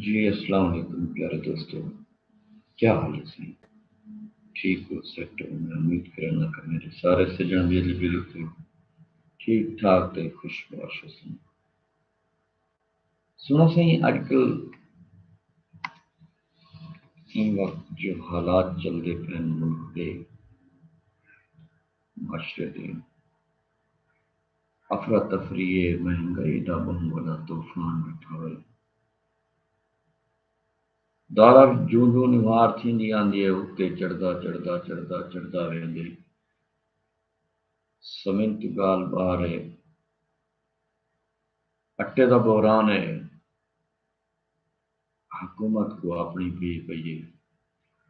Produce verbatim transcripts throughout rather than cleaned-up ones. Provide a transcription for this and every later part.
جی السلام علیکم پیارے دوستو، کیا حال ہے سائیں؟ ٹھیک ہو، سیٹ ہو؟ میں امید کرنا کہ میرے سارے سجن ویلے بالکل ٹھیک ٹھاک تے خوش باش ہو سن۔ سنو سائیں، اج کل ایں وقت جو حالات چلدے پن ملک دے، معاشرے دے، افراتفری ہے، مہنگائی دا بہوں وݙا طوفان ݙٹھا ہوئے۔ ڈالر جوں جوں نوہار تھیندی آندی ہے، اتے چڑھدا، چڑھدا، چڑھدا، چڑھدا ویندے۔ سمنٹ ڳالھ ٻاہر ہے، اٹے دا بحران ہے۔ حکومت کوں اپݨی پئی پئی ہے،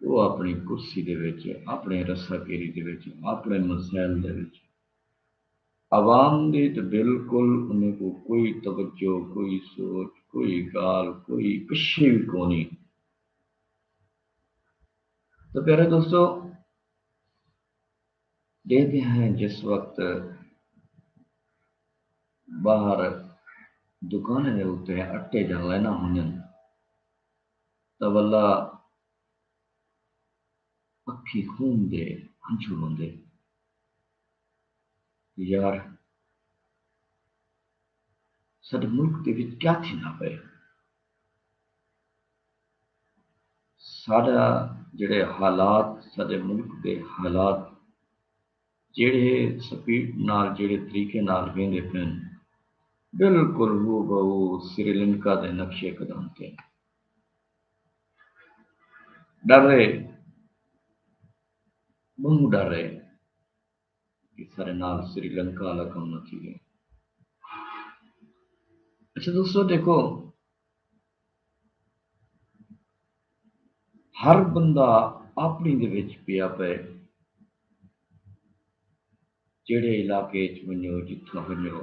او اپݨی کرسی دے وچ، اپݨے رسا کیری دے وچ، اپݨے مسائل دے وچ عوام دی تے بالکل انہیں کوں کوئی توجہ، کوئی سوچ، کوئی ڳالھ، کوئی کشے وی کونی۔ تو پیارے دوستو، ݙیہدے ہیں جس وقت ٻاہر دکانیں دے اتے اٹے دیاں لائناں ہونجن تاں ولا اکھیں خون دے ہنجھو روندے۔ یار، ساݙے ملک دے وچ کیا تھیندا پئے؟ ساݙا جیڑھے حالات، ساݙے ملک دے حالات جیڑھے سپیڈ نال، جیڑھے طریقے نال ویندے پئن، بالکل ہو بہو سری لنکا دے نقشے قدم تے۔ ݙر ہے، ٻہوں ݙر ہے کہ ساݙے نال سری لنکا والا کم نہ تھیوے۔ اچھا دوستو، ݙیکھو، ہر بندہ اپݨی دے وچ پیا پئے۔ جیڑھے علاقے اچ ونڄو، جتھاں ونڄو،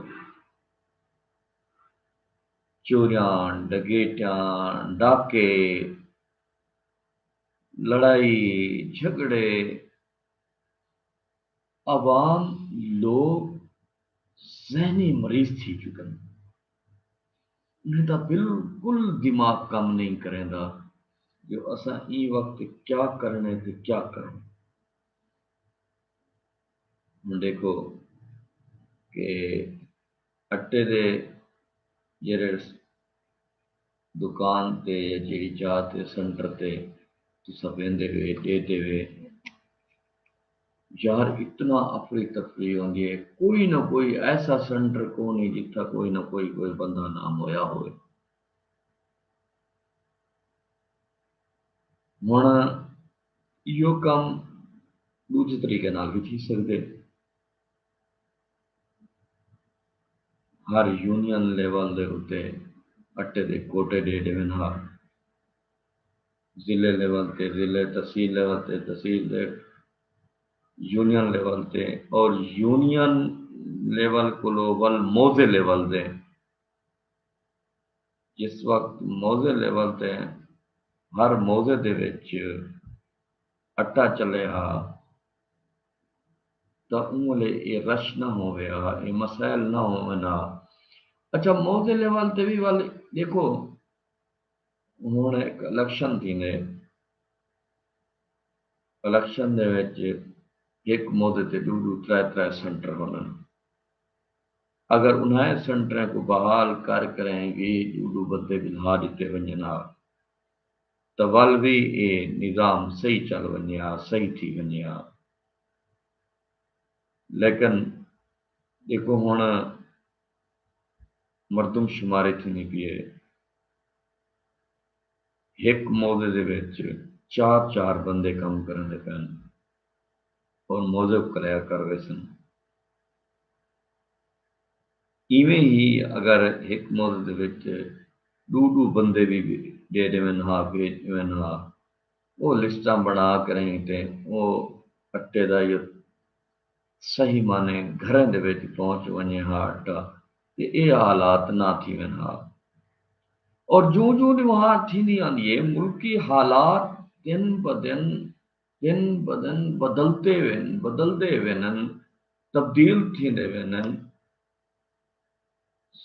چوریاں، ڈکیٹیاں، ڈاکے، لڑائی، جھڳڑے، عوام، لوک ذہنی مریض تھی چکن۔ انہیں دا بالکل دماغ کم نہیں کریندا جو اساں ایں وقت کیا کرݨے تے کیا کروں۔ ہݨ ݙیکھو کہ اٹے دے جیڑھے دکان تے یا جیڑھی جاہ تے، سینٹر تے تساں ویندے وے، ݙیہدے وے، یار، اتنا افری تفری ہوندی ہے۔ کوئی نہ کوئی ایسا سینٹر کونی جتھاں کوئی نہ کوئی، کوئی بندہ نہ مویا ہوئے۔ ہݨ ایہو کم ݙوجھے طریقے نال وی تھی سڳدے۔ ہر یونین لیول دے اتے اٹے دے کوٹے ݙے ݙیون ہا، ضلع لیول تے ضلع، تحصیل لیول تے تحصیل دے، یونین لیول تے، اور یونین لیول کولو ول موضع لیول دے۔ جس وقت موضع لیول تے ہر موضع دے وچ اٹا چلے ہا، تاں اوں ویلے اے رش نہ ہووے ہا، اے مسائل نہ ہوون ہا۔ اچھا، موضع لیول تے وی ول ݙیکھو، ہݨ ہک الیکشن تھیندے، الیکشن دے وچ ہک موضع تے ݙو ݙو، ترے ترے سینٹر ہوندن۔ اگر انہائیں سینٹریں کوں بحال کر کریں وی ݙو ݙو بندے ولھا ݙتے ونڄن ہا، تاں ول وی اے نظام صحیح چل ونڄے ہا، صحیح تھی ونڄے ہا۔ لیکن ݙیکھو، ہݨ مردم شماری تھیندی پئی ہے، ہک موضع دے وچ چار چار بندے کم کریندے پئن اور موضع کلیئر کر ویسن۔ ایویں ہی اگر ہک موضع دے وچ ݙو ݙو بندے وی ݙے ݙیون ہا، بھیج ݙیون ہا، او لسٹاں بݨا کریں تے او اٹے دا ایہو صحیح معنی گھریں دے وچ پہنچ ونڄے ہا اٹا، تے اے حالات نہ تھیون ہا۔ اور جوں جوں نوہار تھیندی آندی ہے، ملکی حالات دن بدن، دن بدن بدلتے وین، بدلدے وینن، تبدیل تھیندے وینن۔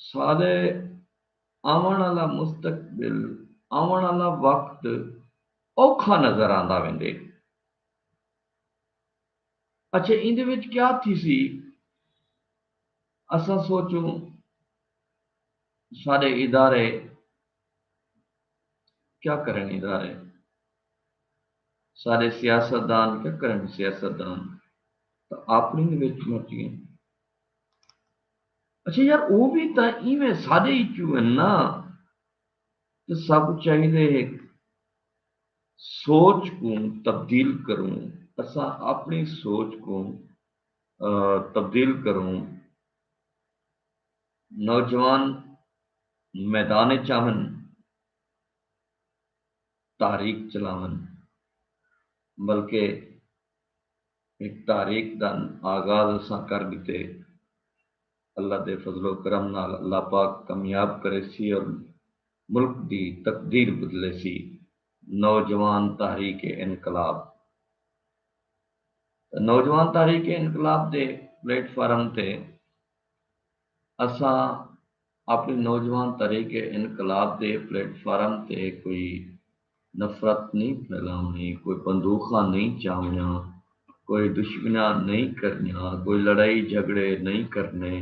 سارے آوݨ آلا مستقبل، آوݨ آلا وقت اوکھا نظر آندا ویندے۔ اچھا، ایندے وچ کیا تھیسی؟ اساں سوچوں، ساݙے ادارے کیا کرن؟ ادارے، ساݙے سیاستدان کیا کرن؟ سیاستدان تاں اپݨی دے وچ مچ ڳئن۔ اچھا یار، او وی تاں ایویں ساݙے اچوں ہن نا۔ تے ساکوں چاہیدے ہک سوچ کوں تبدیل کروں، اساں اپݨی سوچ کوں، آ، تبدیل کروں۔ نوجوان میدان اچ آون، تحریک چلاون، بلکہ ہک تحریک دا آغاز اساں کر ݙتے۔ اللہ دے فضل و کرم نال اللہ پاک کامیاب کریسی اور ملک دی تقدیر بدلیسی۔ نوجوان تحریک انقلاب، نوجوان تحریک انقلاب دے پلیٹ فارم تے اساں اپݨی نوجوان تحریک انقلاب دے پلیٹ فارم تے کوئی نفرت نہیں پھیلاوݨی، کوئی بندوخاں نہیں چاوݨیاں، کوئی دشمنیاں نہیں کرنیاں، کوئی لڑائی جھگڑے نہیں کرنے،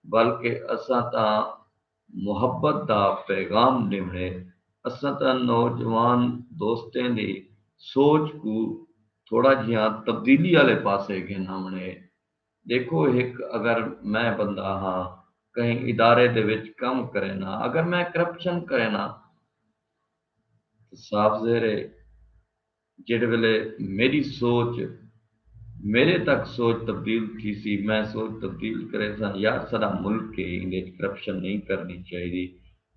بلکہ اساں تاں محبت دا پیغام ݙیوݨے۔ اساں تاں نوجوان دوستیں دی سوچ کوں تھوڑا جیہاں تبدیلی آلے پاسے گھن آوݨے۔ ݙیکھو، ہک اگر میں بندہ ہاں، کہیں ادارے دے وچ کم کرینداں، اگر میں کرپشن کرینداں، تاں صاف ظاہر ہے جیڑھے ویلے میݙی سوچ، میݙے تک سوچ تبدیل تھیسی، میں سوچ تبدیل کریساں، یار ساݙا ملک ہے، ایندے وچ کرپشن نہیں کرݨی چاہیدی،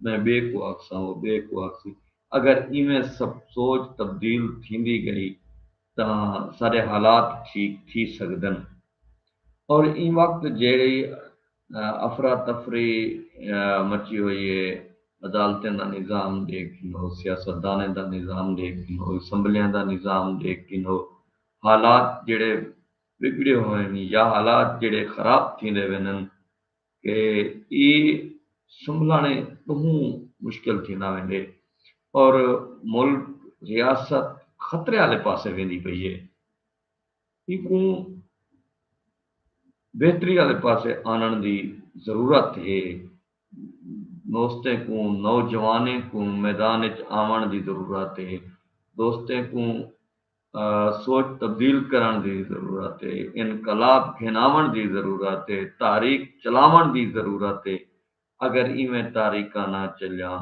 میں ٻئے کوں آکھساں، او ٻئے کوں آکھسی۔ اگر ایویں سب سوچ تبدیل تھیندی ڳئی تاں ساݙے حالات ٹھیک تھی سڳدن۔ اور ایں وقت جیڑھی، آ، افراتفری، آ، مچی ہوئی ہے، عدالتیں دا نظام ݙیکھ گھنو، سیاستدانیں دا نظام ݙیکھ گھنو، اسمبلیاں دا نظام ݙیکھ گھنو، حالات جیڑھے بگڑے ہوئے ہن یا حالات جیڑھے خراب تھیندے ویندن کہ اے سنبھلݨے ٻہوں مشکل تھیندا ویندے اور ملک، ریاست خطرے آلے پاسے ویندی پئی ہے۔ اینکوں بہتری آلے پاسے آنݨ دی ضرورت ہے۔ دوستیں کوں، نوجوانیں کوں میدان اچ آوݨ دی ضرورت ہے۔ دوستیں کوں، آ، سوچ تبدیل کرݨ دی ضرورت ہے، انقلاب گھن آوݨ دی ضرورت ہے، تحریک چلاوݨ دی ضرورت ہے۔ اگر ایویں تحریکاں نہ چلیاں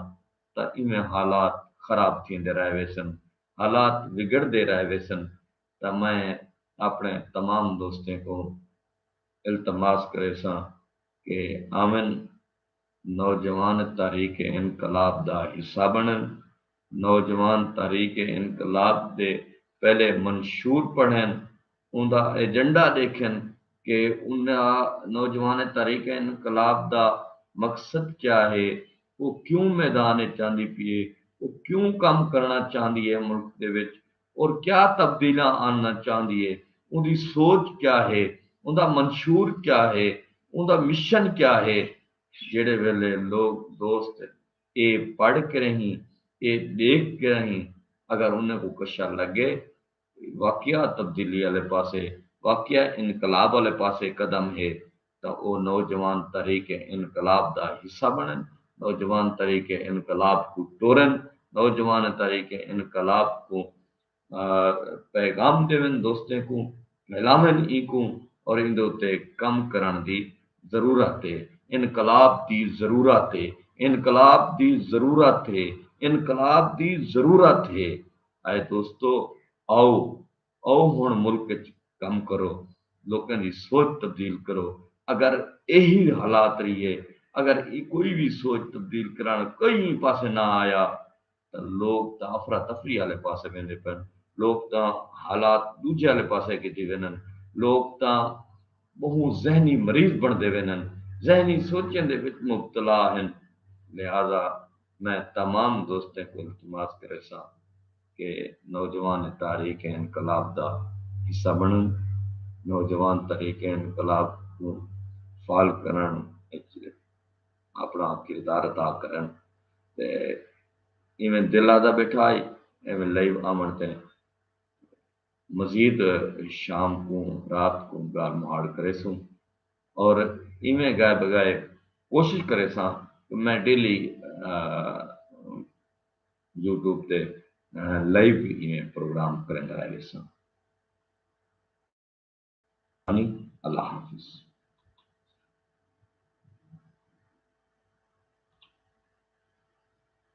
تاں ایویں حالات خراب تھیندے رہ ویسن، حالات وگڑدے رہ ویسن۔ تاں میں اپݨے تمام دوستیں کوں التماس کریساں کہ آون، نوجوان تحریک انقلاب دا حصہ بݨن، نوجوان تحریک انقلاب دے پہلے منشور پڑھن، اوندا ایجنڈا ݙیکھن کہ انہاں، نوجوان تحریک انقلاب دا مقصد کیا ہے، او کیوں میدان اچ آندی پئی ہے، او کیوں کم کرݨا چاہندی ہے ملک دے وچ، اور کیا تبدیلیاں آنݨا چاہندی ہے، اوندی سوچ کیا ہے، اوندا منشور کیا ہے، اوندا مشن کیا ہے۔ جیڑھے ویلے لوک دوست اے پڑھ کے رہیں، اے ݙیکھ کے رہیں، اگر انہیں کوں کشا لڳے، واقعہ تبدیلی آلے پاسے، واقعہ انقلاب آلے پاسے قدم ہے، تاں او نوجوان تحریک انقلاب دا حصہ بݨن، نوجوان تحریک انقلاب کوں ٹورن، نوجوان تحریک انقلاب کوں، آ، پیغام ݙیون، دوستیں کوں پھیلاون اینکوں، اور ایندے اتے کم کرݨ دی ضرورت ہے، انقلاب دی ضرورت ہے، انقلاب دی ضرورت ہے، انقلاب دی ضرورت ہے۔ اے دوستو، آؤ، او ہݨ ملک اچ کم کرو، لوکاں دی سوچ تبدیل کرو۔ اگر ایہی حالات رہیے، اگر ای کوئی وی سوچ تبدیل کرݨ کوئی پاسے نہ آیا، تاں لوک تاں افراتفری آلے پاسے ویندے پن، لوک تاں حالات ݙوجھے آلے پاسے گھدی ویندن، لوک تاں ٻہوں ذہنی مریض بݨدے ویندن، ذہنی سوچیں دے وچ مبتلا ہن۔ لہذا میں تمام دوستیں کوں التماس کریساں کہ نوجوان تحریک انقلاب دا حصہ بݨن، نوجوان تحریک انقلاب کوں فعال کرݨ اچ اپݨا کردار ادا کرݨ تے ایویں دل آہدا ٻیٹھا ہئی، ایویں لائیو آوݨ تے مزید شام کوں، رات کوں ڳالھ مہاڑ کریسوں۔ اور ایویں ڳائے بڳائے کوشش کریساں کہ میں ڈیلی یوٹیوب تے لائیو ایویں پروگرام کریندا رہ ویساں۔ اللہ حافظ۔